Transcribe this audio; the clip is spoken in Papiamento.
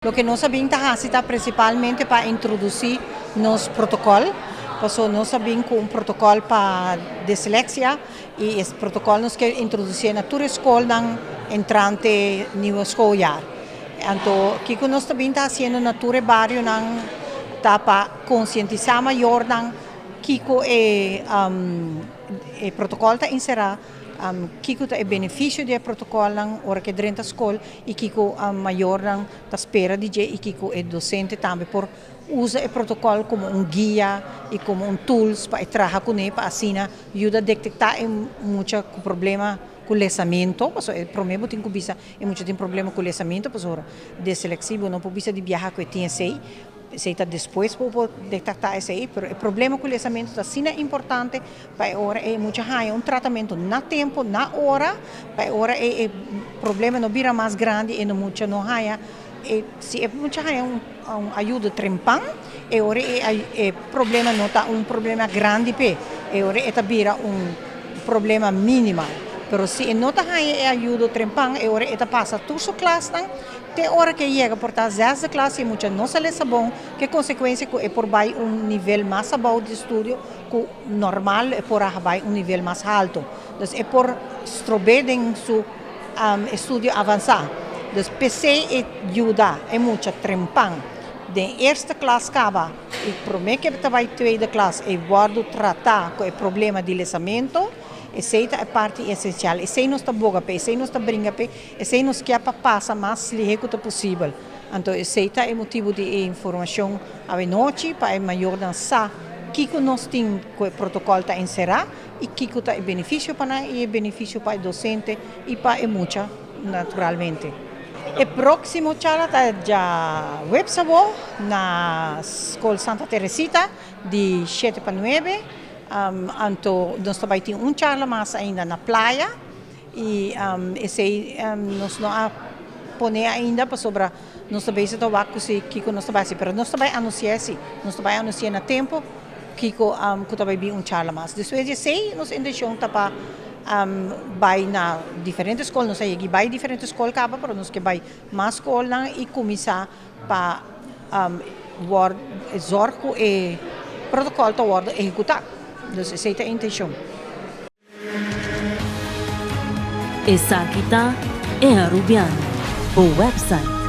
Loke nos a bin ta hasi ta prinsipalmente pa introdusí nos protokòl, paso nos a bin ku un protokòl pa disleksia i es protokòl nos ke introdusié na tur e skolnan entrante nieuwe schooljaar. Anto kiko nos ta bin ta hasiendo na tur e barionan ta pa konsientisá mayornan kiko e e protokòl ta enserá. Kiko ta e benefisio di e protokolnan ora ke drenta skol i kiko mayornan ta spera di dje i kiko e dosente tambe por usa e protokol komo un guia i komo un tools pa e traha kuné pa asina yuda detektá e mucha ku problema ku lesamentu, pasobra e promé bo tin ku bisa e mucha tin problema ku lesamentu pasobra disleksia bo no por bisa di biaha ku e tin esei. Esei ta despues bo por detektá esei, pero e problema ku lesamentu ta asina importante pa e ora ei mucha haña un tratamentu na tempu, na ora, pa e ora ei e problema no bira mas grandi i no mucha no haña e si e mucha haña un un ayudo trempan e ora ei e problema no ta un problema grandi p'e, e ora ei ta bira un problema minimal. Pero si e no ta haña e ayudo trempan e ora ei ta pasa tur su klasnan. Te ora ku e yega por ta zesde klas i mucha no sa lesa bon, ke konsekuensia ku e por bai un nivel mas abou di studio ku normal e por a bai un nivel mas haltu. Dus e por strob'é den su estudio avansá. Dus p'esei e yuda e mucha trempan den eerste klas kaba i promé ku e ta bai tweede klas e wòrdu tratá ku e problema di lesamentu. Esei ta e parti esensial. Esei nos ta boga p'e, esei nos ta bringa p'e. Esei nos kier pa pasa mas lihé ku ta posibel. Anto esei ta e motibu di e informashon awenochi pa e mayornan sa kiko nos tin ku e protokòl ta enserá i kiko ta e benefisio pa nan i e benefisio pa e dosente i pa e mucha naturalmente. E próksimo charla ta djaweps awó na Skol Santa Teresita di shete pa nuebe. Anto nos ta bai tin un charla mas ainda na playa. I esei nos no a pone ainda pasobra nos ta bezig ta wak ku si kiko nos ta bai hasi. Pero nos ta bai anunsiá si, nos ta bai anunsiá na tempu kiko ku ta bai bin un charla mas. Despues di esei nos intenshon ta pa bai na diferente skol. Nos a yegi bai diferente skol kaba pero nos ke bai mas skolnan i kuminsá pa wòrdu zòrg ku e protokòl ta wòrdu ehekutá. Dus esei ta e intenshon. Esaki ta E Arubiano, bo website.